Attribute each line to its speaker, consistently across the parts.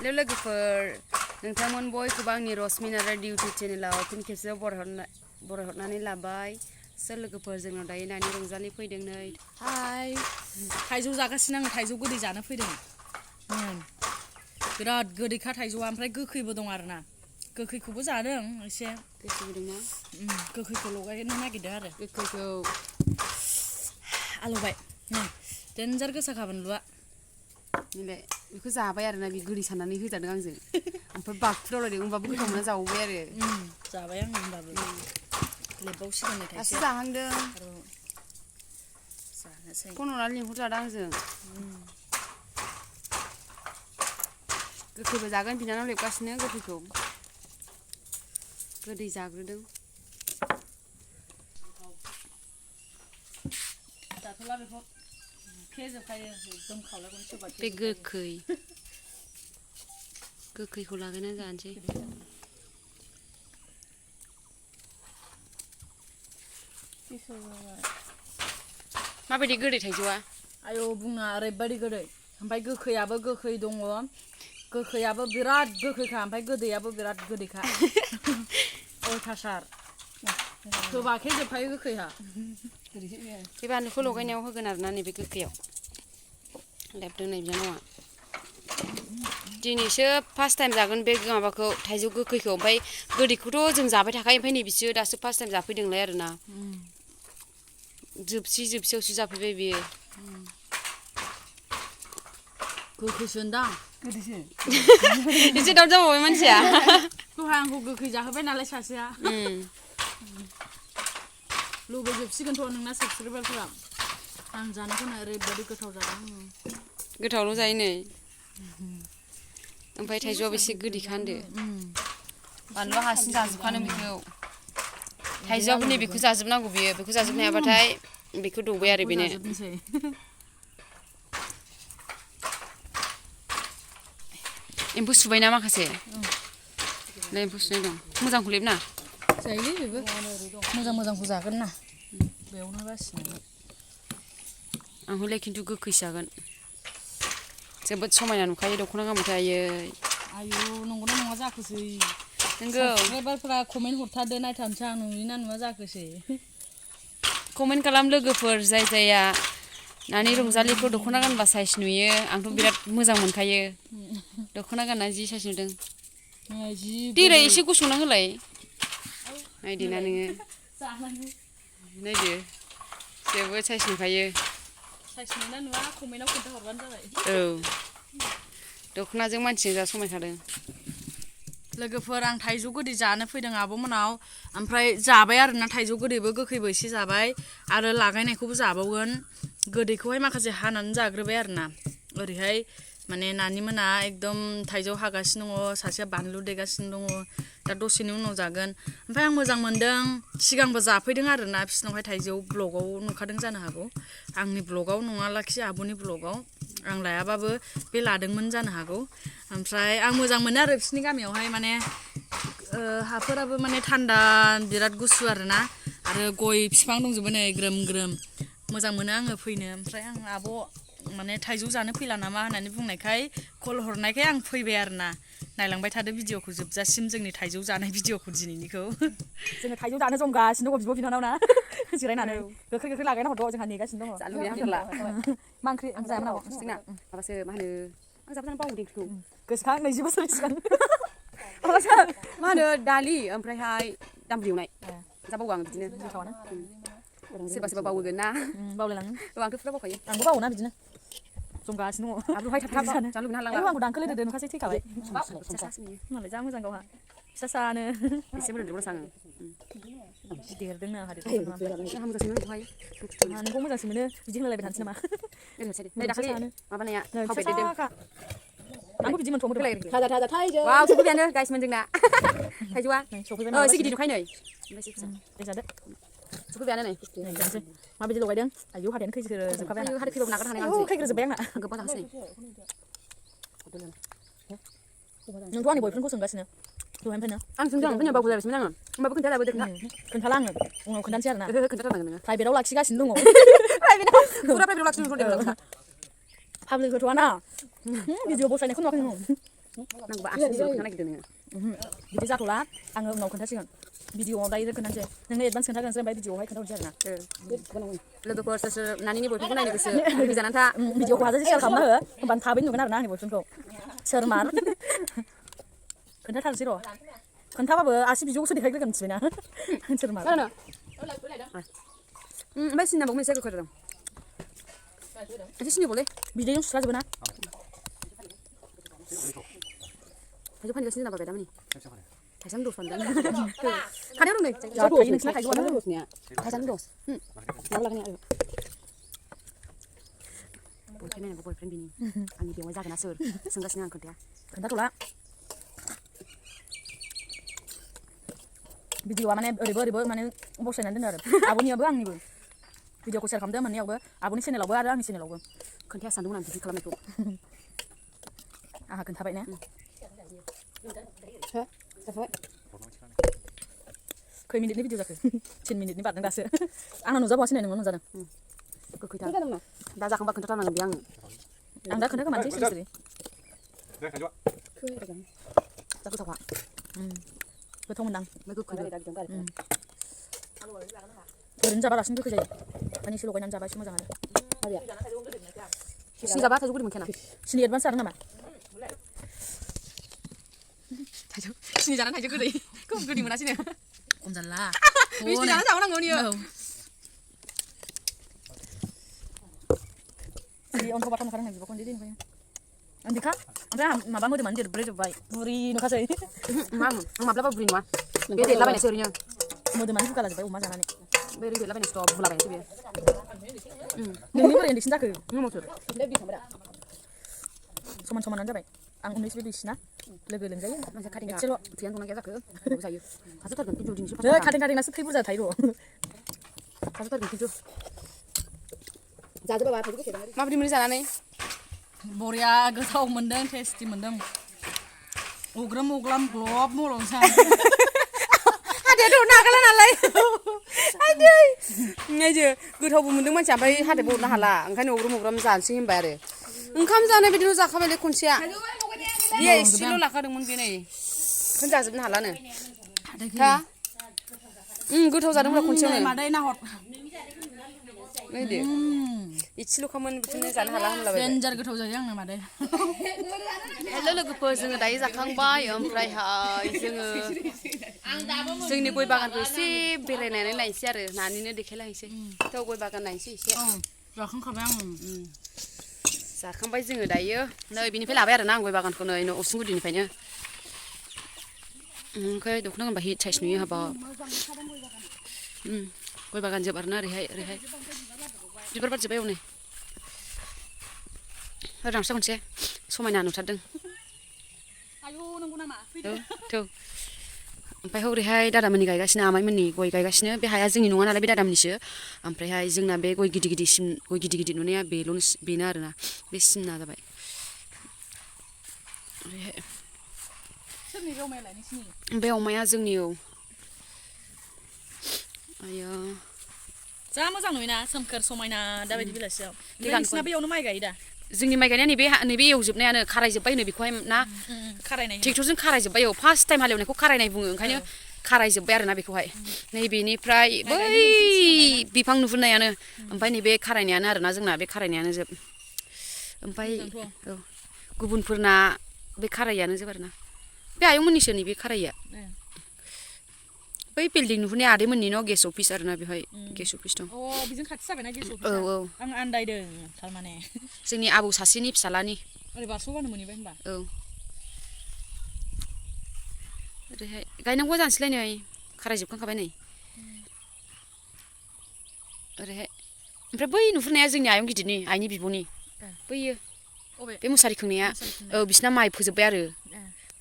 Speaker 1: लोगोफोर नोंथांमोन बयखौबो आंनि रसमिनारा इउटुब चेनेलाव फिन खेबसेयाव बरायहरनानै लाबाय सोर लोगोफोर जोंनाव दायो नानि रंजालि फैदों नै
Speaker 2: हाय थाइजौ जागासिनो आङो थाइजौ गोदै जानो फैदों बिराद गोदैखा थाइजौआ ओमफ्राय गोखैबो दं आरोना गोखैखौबो जादों एसे
Speaker 1: गोखैबो दंना
Speaker 2: गोखैखौ लगायनो नागिरदों आरो
Speaker 1: गोखैखौ
Speaker 2: आलौबाय देन्जार गोसाखा बानलुआ
Speaker 1: नैलाय बेखौ जाबाय आरोना बे गोदै साननानै होजादों आंजों ओमफ्राय बाखुदावलायदों होमबाबो गोथाव मोना जावबाय आरो
Speaker 2: जाबाय आङो होमबाबो लेबबावसिगोन नै
Speaker 1: दासो
Speaker 2: थाइसे
Speaker 1: जाहांदों
Speaker 2: जानोसै
Speaker 1: फन हरनानै लिंहरजादों आंजों गोखैबो जागोन बिनानाव लेबगासिनो गोखैखौ गोदै जाग्रोदों
Speaker 2: जाथ'ला बेखौ फेजोबखायो एकदम खावलायखौनो सोबाय
Speaker 1: बे गोखैखौ लागायनानै जानोसै माबायदि गोदै थाइजौआ
Speaker 2: आयौ बुंना ओरैबायदि गोदै ओमफ्राय गोखैयाबो गोखै दङ गोखैयाबो बिराद गोखैखा ओमफ्राय गोदैयाबो बिराद गोदैखा अयथासार होबाखै जोबखायो गोखैहा
Speaker 1: बे बानलुखौ लगायनायाव होगोन आरोना नैबे गोखैयाव लेबदों नै बिनानावा दिनैसो फार्स्ट टाइम जागोन बे माबाखौ थाइजौ गोखैखौ ओमफ्राय गोदैखौथ' जों जाबाय थाखायो ओमफ्राय नै बिसोर दासो फार्स्ट टाइम जाफैदोंलाय आरोना जोबसियावसो जाफैबाय बियो
Speaker 2: गोखैसो होनदां गोदैसो
Speaker 1: एसे दाउट जाबावबाय मानसिया
Speaker 2: दहाय आंखौ गोखै जाहोबाय नालाय सासेया लुबैजोबसिगोनथ' नोंना साबसक्राइबारफोरा आं जानायखौनो ओरैबायदि गोथाव जादों
Speaker 1: गोथावल' जायो नै ओमफ्राय थाइजौआबो एसे गोदैखा होनदो बानलुआ हारसिं जाजोबखानो बेखौ थाइजौआबो नै बेखौ जाजोबनांगौ बियो बेखौ जाजोबनो हायाबाथाय बेखौ दौबाय आरो बेनो एम्फौ सुबायना माखासे एम्फौ सुनाय दं मोजांखौ लेबना
Speaker 2: जायोलै बेबो मोजांखौ जागोन ना बेयावनो बासिनानै
Speaker 1: आं हले खिन्थु गोखैसो जागोन जोबोद समायना नुखायो दख'ना गानबाथाय
Speaker 2: आयु नंगौना नङा जाखोसै
Speaker 1: नंगौ
Speaker 2: साबस्क्राइबारफोरा कमेन्ट हरथारदो नायथारनोसै आं नुयोना नुवा जाखोसै
Speaker 1: कमेन्ट खालाम लोगोफोर जाया नानि रंजालिखौ दख'ना गानबा साइज नुयो आंथ' बिराद मोजां मोनखायो दख'ना गानना जि साइज नुदों देलाय एसे गसंना होलाय नायदोना नोङो नायदो जोबोद साइज नुखायो
Speaker 2: साइज नुना नुवा कमेन्टआव खोन्थाहरबानो जाबाय
Speaker 1: औ दख'नाजों मानसिजों जा समायखादों
Speaker 2: लोगोफोर आं थाइजौ गोदै जानो फैदों आब'मोनाव ओमफ्राय जाबाय आरोना थाइजौ गोदैबो गोखैबो एसे जाबाय आरो लागायनायखौबो जाबावगोन गोदैखौहाय माखासे हानानै जाग्रोबाय आरोना ओरैहाय माने नानि मोना एकदम थाइजौ हागासिनो दङ सासेया बानलु देगासिनो दङ दा दसेनि उनाव जागोन ओमफ्राय आं मोजां मोनदों सिगांबो जाफैदों आरोना बिसिनावहाय थाइजौ ब्लगाव नुखादों जानो हागौ आंनि ब्लगाव नङालाखि आब'नि ब्लगाव आं लायाबाबो बे लादोंमोन जानो हागौ ओमफ्राय आं मोजां मोनो आरो बिसिनि गामियावहाय माने हाफोराबो माने थान्दा बिराद गुसु आरोना आरो गय बिफां दंजोबो नै ग्रोम ग्रोम मोजां मोनो आङो फैनो ओमफ्राय आं आब' माने थाइजौ जानो फैला नामा होननानै बुंनायखाय कल हरनायखाय आं फैबाय आरोना नायलांबाय थादो भिडिअखौ जोबजासिम जोंनि थाइजौ जानाय भिडिअखौ दिनैनिखौ जोङो थाइजौ जानो जमगासिनो दङ बिब' बिनानाव ना जिरायनानै गोखै लागायना हरद' जोंहा नेगासिनो दङ मा ओंख्रि जायामोन आब'
Speaker 1: जोंना माबासो मा होनो आं जाबो जानो बावदों ओंख्रिखौ
Speaker 2: गोसोखां 20 बोसोर सिगां
Speaker 1: मा होनो दालि ओमफ्रायहाय दामब्रि एवनाय जाबावो आं बिदिनो
Speaker 2: गोथावानो
Speaker 1: सोरबा बावगोन ना
Speaker 2: बावलायलाङो
Speaker 1: आंथ' फुरा बावखायो
Speaker 2: आंबो बावोना बिदिनो जमगासिनो दङ
Speaker 1: आबुहाय थाब जानो लुबैनो हालाङा
Speaker 2: आंखौ दानखोलेदो नुखासै थैखाबाय मालाय जा मोजां गावहा फिसा सानो
Speaker 1: एसे मोदोमजोबो साङो
Speaker 2: देरदोंनो आंहा
Speaker 1: मोजांसिन
Speaker 2: नोंखौ मोजांसिन मोनो बिदि होनलायबाय थानोसै नामा
Speaker 1: नै दाखालि माबानाया थाव बेरदेरदों
Speaker 2: आंबो बिदि मोनथ'मोन
Speaker 1: थाजा थाइजौ वाव सफैबायानो गाइसमोन जोंना थाइजौआ एसे गिदिर नुखायो नै
Speaker 2: जादो
Speaker 1: सफैबायानो नै
Speaker 2: जानोसै माबायदि लगायदों आयौ हाथायानो खैजोबखाबाय
Speaker 1: आयौ हाथाय खैबाबो नागार हानाय
Speaker 2: आंहा खैग्रोजोब्बाय आंना
Speaker 1: गोबां जानोसै
Speaker 2: नोंथ' आंनि बयफ्रेन्डखौ सोंगासिनो दहायनिफ्रायनो
Speaker 1: आं सोंदों ओमफ्राय बावगो जागासिनो आङो होमबाबो खोन्थालाबो
Speaker 2: खोन्थाला आङो उनाव खोन्थानोसै आरोना
Speaker 1: खोन्थाथारनांगोन नोङो
Speaker 2: प्राइभेटाव लाखिगासिनो दङ
Speaker 1: प्राइभेटाव लाखिनो
Speaker 2: पाब्लिक होथ'आ ना भिडिअ बसायनायखौ नुवाखै नोङो
Speaker 1: नांगौबा आसि बिजौआव खोन्थानो नागिरदों नोङो
Speaker 2: बिदि जाथ'ला आङो उनाव खोन्थासिगोन भिडिअआव दायो खोन्थानोसै नोंनो एडभान्स खोन्थाग्रोनोसै ओमफ्राय भिडिअआवहाय खोन्थाहरनोसै आरोना
Speaker 1: लोगोफोर सोर सोर नानिनि बयफ्रेन्डखौ नायनो गोसो लोगो जानानै था
Speaker 2: भिडिअखौ हाजासे शेयार खालामना हो होमबानो थाबैनो नुगोन आरोना आंनि बयफ्रेन्डखौ सोर मार खोन्थाथारसै र' खोन्थाबाबो आसि बिजौखौसो देखायग्रोगोन मिथिबायना सोर मार
Speaker 1: ओमफ्राय सिनि नांबावगोन एसे गोखै दं एसे सिनि बावलै
Speaker 2: बिदैजों सुस्राजोबो ना
Speaker 1: थाइजौ फानगासिनो नामा दामानि थाइजानो दस फानदों खानायाव दं नै
Speaker 2: थायो नोंसिना थाइजौआनो
Speaker 1: थाइजानो दस माबा लागोन आरो बयफ्रेन्ड नायनांगौ बयफ्रेन्ड बिनि आंनि बेवाय जागोन ना सोर सोंगासिनो आं खोन्थाया
Speaker 2: खोन्थाथ'ला भिडिअआ माने ओरैबो माने बसायनानै दोनो आरो आब'नियाबो आंनिबो भिडिअखौ शेयार खालामदो मोननैयावबो आब'नि चेनेलावबो आरो आंनि चेनेलावबो
Speaker 1: खोन्थाया सानदोंमोन आं बिदि खालामनायखौ
Speaker 2: आंहा खोन्थाबाय ने खै मिनिटनि भिडिअ जाखो 10 मिनिटनि बारदों दासो आंना नुजाबावासै नै नोंनाव नुजादों
Speaker 1: गोखैथार दा जाखांबा खोन्थाथारनांगोन बे
Speaker 2: आं दा खोन्थाखोमानोसै सिरि सिरि
Speaker 1: जा गोथावखा
Speaker 2: गोथाव मोनदां
Speaker 1: गोखै
Speaker 2: ओरैनो जाबा रासिन गोखै जायो माने एसे लगायनानै जाबा एसे मोजां आरो
Speaker 1: सिनि जाबा थाइजौ गोदै मोनखाया ना
Speaker 2: सिनि एडभान्स जादों नामा
Speaker 1: सिनि जानानै थाइजौ गोदै गोदै मोनासैनो
Speaker 2: खम जानला
Speaker 1: बिदि जानानै जाबावनांगौ नियो
Speaker 2: जि अन्थाव बाथाव नुखादों बिब'खौ उन्दै उन्दैनिफ्रायनो उन्दैखा ओमफ्राय आंहा माबा मोदोमानो देरब्रेजोब्बाय बुरि नुखासै
Speaker 1: आं माब्लाबा बुरि नङा बे देरलाबायनायसो ओरैनो
Speaker 2: मोदोमानो बुगालाजोब्बाय अमा जानानै
Speaker 1: बे ओरैनो देरलाबायनायसो दं बुलाबायनायसो बेयो
Speaker 2: नोंनि बोरै उन्दैसिन जाखो
Speaker 1: मथर
Speaker 2: समान समानानो जाबाय आं उन्दैसो बे दुइसिना लोगो लोंजायो
Speaker 1: एसेल' थैयानो दंना गैया जाखो जायो हाजोबथारगोन खिन्थु दिनैसो
Speaker 2: खारेनासो थै बुरजा थायो र'
Speaker 1: हाजोबथारगोन खिन्थु जाजोबाबा माबोरै मोनो जानानै
Speaker 2: बरिया गोथाव मोनदों टेस्टि मोनदों अग्रोम अग्लाम ग्लब मल'सा
Speaker 1: हाथायाथ' नागाला नालाय आइदै नायदो गोथावबो मोनदों मानसिया ओमफ्राय हाथायबो हरनो हाला ओंखायनो अग्रोम अग्राम जानोसै होनबाय आरो ओंखाम जानाय बायदिल' जाखाबायलै खनसेया बियो एसेल' लाखादोंमोन बे नै ओंखायनो जाजोबनो हालानो हा गोथाव जादोंब्रा खनसेयावनो
Speaker 2: मादै नाहर
Speaker 1: नायदो एसेल'खामोन बिदिनो जानो हाला होनलाबाय
Speaker 2: देन्जार गोथाव जायो आंनो मादै
Speaker 1: हेल' लोगोफोर जोङो दायो जाखांबाय ओमफ्रायहाय जोङो जोंनि गय बागानखौ एसे बेरायनानै नायनोसै आरो नानिनो देखायलायनोसै थ' गय बागान नायनोसै एसे
Speaker 2: जाखांखाबाय आं
Speaker 1: जाखांबाय जोङो दायो नै बिनिफ्राय लाबाय आरो ना आं गय बागानखौ नै उसुं गुदिनिफ्रायनो ओमफ्राय दख'ना गानबा हिट साइस नुयो हाबा गय बागान जोब आरोना ओरैहाय बिबार बारजोब्बाय औ नै रानस्रा खनसे समायना नुथारदों थौ ओमफ्राय हरैहाय दादामोननि गायगासिनो आमाइमोननि गय गायगासिनो बे हाया जोंनि नङा नालाय बे दादामोननिसो ओमफ्रायहाय जोंना बे गय गिदिर गिदिर नुनाया बेनो आरोना बे सिमना जाबाय ओरैहाय बे अमाया जोंनि औ आया
Speaker 2: जा मोजां नुयोना सोमखोर समायना दाबायदि बेलासियाव नोंसिना बेयावनो माइ गायो दा
Speaker 1: जोंनि माइ गायनाया नैबे एवजोबनायानो खारायजोब्बाय नो बेखौहाय ना
Speaker 2: खारायनाय
Speaker 1: ट्रेक्टरजों खारायजोब्बाय औ फार्स्ट टाइम हालेवनायखौ खारायनाय बुङो ओंखायनो खारायजोब्बाय आरोना बेखौहाय नैबेनिफ्राय बै बिफां नुहुरनायानो ओमफ्राय नैबे खारायनायानो आरोना जोंना बे खारायनायानो जोब ओमफ्राय औ गुबुनफोरना बे खारायानो जोब आरोना बे आयंमोननिसो नैबे खाराया बै बिल्डिं नुहुरनाय आदैमोननि न' गेस अफिस आरोना बेवहाय गेस अफिस दं
Speaker 2: बिजों खाथि जाबायना गेस अफिसा
Speaker 1: औ
Speaker 2: आं आन्दायदों थारमाने
Speaker 1: जोंनि आबौ सासेनि फिसालानि
Speaker 2: ओरै बारस'बानो मोनहैबाय होनबा
Speaker 1: औ ओरैहाय गायनांगौ जानोसैलाय नै खारायजोबखांखाबाय नै ओरैहाय ओमफ्राय बै नुहुरनाया जोंनि आयं गिदिरनि आइनि बिब'नि बैयो बे मुसारि खोंनाया औ बिसिना माइ फोजोब्बाय आरो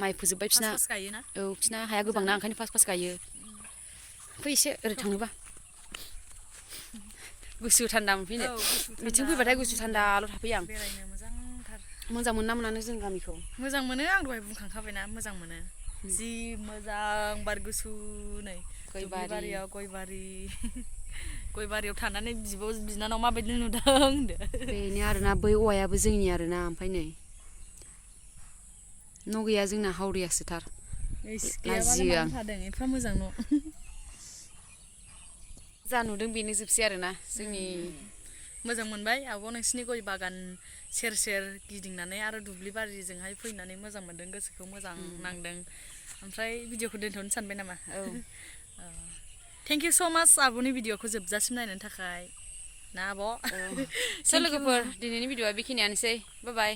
Speaker 1: माइ फोजोब्बाय बिसिना औ बिसिना हाया गोबांना ओंखायनो फास गायो फै एसे ओरै थांनोबा गुसु थान्दा मोनफैनो बिथिं फैबाथाय गुसु थान्दाल' थाफैयो आं मोजां मोना मोनानो जों गामिखौ
Speaker 2: मोजां मोनो आं दहाय बुंखांखाबायना मोजां मोनो जि मोजां बार गुसु नै दुब्लिबारियाव गय बारियाव थानानै बिनानाव माबायदि नुदों होनदो
Speaker 1: बेनो आरोना बै औवायाबो जोंनि आरोना ओमफ्राय नै न' गैया जोंना हावरियासोथार
Speaker 2: गैयाबालाय मानो थादों एफा मोजां न'
Speaker 1: जा नुदों बेनो जोबसै आरोना जोंनि
Speaker 2: मोजां मोनबाय आब' नोंसिनि गय बागान सेर सेर गिदिंनानै आरो दुब्लि बारिजोंहाय फैनानै मोजां मोनदों गोसोखौ मोजां नांदों ओमफ्राय भिडिअखौ दोनथ'नो सानबाय नामा
Speaker 1: औ
Speaker 2: थेंक इउ स' माच आब'नि भिडिअखौ जोबजासिम नायनायनि थाखाय ना आब'
Speaker 1: स' लोगोफोर दिनैनि भिडिअआ बेखिनियानोसै बाय बाय